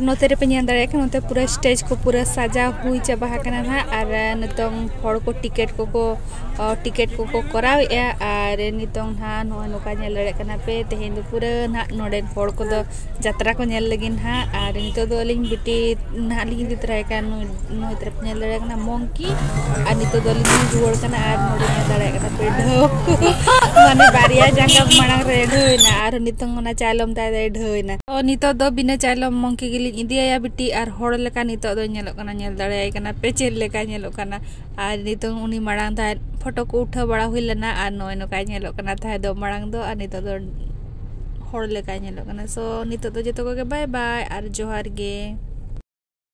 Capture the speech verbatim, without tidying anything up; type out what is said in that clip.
ᱱᱚᱛᱮ ᱨᱮᱯᱮ ᱧᱮᱞ ᱫᱟᱲᱮᱭᱟᱜ ᱠᱟᱱᱟ, ᱱᱚᱛᱮ ᱯᱩᱨᱟᱹ stage ᱠᱚ ᱯᱩᱨᱟᱹ ᱥᱟᱡᱟᱣ ᱦᱩᱭ ᱪᱟᱵᱟ ᱟᱠᱟᱱᱟ ᱱᱟᱦᱟᱜ᱾ ᱟᱨ ᱱᱤᱛᱚᱝ ᱦᱚᱲ ᱠᱚ ᱴᱤᱠᱤᱴ ᱠᱚᱠᱚ ᱚ, ᱴᱤᱠᱤᱴ ᱠᱚᱠᱚ ᱠᱚᱨᱟᱣᱮᱫᱼᱟ᱾ ᱟᱨ ᱱᱤᱛᱚᱝ ᱱᱟᱦᱟᱜ ᱱᱚᱜᱼᱚᱭ ᱱᱚᱝᱠᱟ ᱧᱮᱞ ᱫᱟᱲᱮᱭᱟᱜ ᱠᱟᱱᱟ ᱯᱮ, ᱛᱮᱦᱮᱧ ᱫᱚ ᱯᱩᱨᱟᱹ ᱱᱟᱦᱟᱜ ᱱᱚᱰᱮᱱ ᱦᱚᱲ ᱠᱚᱫᱚ ᱡᱟᱛᱨᱟ ᱠᱚ ᱧᱮᱞ ᱞᱟᱹᱜᱤᱫ ᱱᱟᱦᱟᱜ᱾ ᱟᱨ ᱱᱤᱛᱚᱜ ᱫᱚ ᱟᱹᱞᱤᱧ ᱵᱤᱴᱤ ᱱᱟᱦᱟᱜ ᱞᱤᱧ ᱤᱫᱤ ᱛᱚᱨᱟᱭ ᱠᱟᱱ, ᱱᱩᱭ ᱱᱩᱭ ᱛᱚᱨᱚᱯ ᱧᱮᱞ ᱫᱟᱲᱮᱭᱟᱜ ᱠᱟᱱᱟ ᱢᱚᱝᱠᱤ, ᱟᱨ ᱱᱤᱛᱚᱜ ᱫᱚ ᱟᱹᱞᱤᱧ ᱞᱤᱧ ᱨᱩᱣᱟᱹᱲ ᱠᱟᱱᱟ᱾ ᱟᱨ ᱱᱚᱰᱮ ᱧᱮᱞ ᱫᱟᱲᱮᱭᱟᱜ ᱠᱟᱱᱟ ᱯᱮ ᱰᱷᱟᱹᱣ, ᱢᱟᱱᱮ ᱵᱟᱨᱭᱟ ᱡᱟᱸᱜᱟ ᱢᱟᱲᱟᱝ ᱨᱮ ᱰᱷᱟᱹᱣ ᱮᱱᱟ, ᱟᱨ ᱱᱤᱛᱚᱝ ᱚᱱᱟ ᱪᱟᱭᱞᱚᱢ ᱛᱟᱭ ᱫᱚᱭ ᱰᱷᱟᱹᱣ ᱮᱱᱟ᱾ ᱛᱚ ᱱᱤᱛᱚᱜ ᱫᱚ ᱵᱤᱱᱟᱹ ᱪᱟᱭᱞᱚᱢ ᱢᱚᱝᱠᱤ ᱜᱮᱞᱤᱧ ᱤᱫᱤᱭᱟᱭᱟ ᱵᱤᱴᱤ, ᱟᱨ ᱦᱚᱲ ᱞᱮᱠᱟ ᱱᱤᱛᱚᱜ ᱫᱚᱭ ᱧᱮᱞᱚᱜ ᱠᱟᱱᱟ, ᱧᱮᱞ ᱫᱟᱲᱮᱭᱟᱭ ᱠᱟᱱᱟ ᱯᱮ ᱪᱮᱫ ᱞᱮᱠᱟᱭ ᱧᱮᱞᱚᱜ ᱠᱟᱱᱟ᱾ ᱟᱨ ᱱᱤᱛᱚᱝ ᱩᱱᱤ ᱢᱟᱲᱟᱝ ᱛᱟᱦᱮᱸᱫ ᱯᱷᱳᱴᱳ ᱠᱚ ᱩᱴᱷᱟᱹᱣ ᱵᱟᱲᱟ ᱦᱩᱭ ᱞᱮᱱᱟ, ᱟᱨ ᱱᱚᱜᱼᱚᱭ ᱱᱚᱝᱠᱟᱭ ᱧᱮᱞᱚᱜ ᱠᱟᱱᱟ ᱛᱟᱦᱮᱸᱫ ᱫᱚ ᱢᱟᱲᱟᱝ ᱫᱚ, ᱟᱨ ᱱᱤᱛᱚᱜ ᱫᱚ ᱦᱚᱲ ᱞᱮᱠᱟᱭ ᱧᱮᱞᱚᱜ ᱠᱟᱱᱟ᱾ ᱥᱳ ᱱᱤᱛᱚᱜ ᱫᱚ ᱡᱚᱛᱚ ᱠᱚᱜᱮ ᱵᱟᱭ ᱵᱟᱭ ᱟᱨ ᱡᱚᱦᱟᱨ ᱜᱮ᱾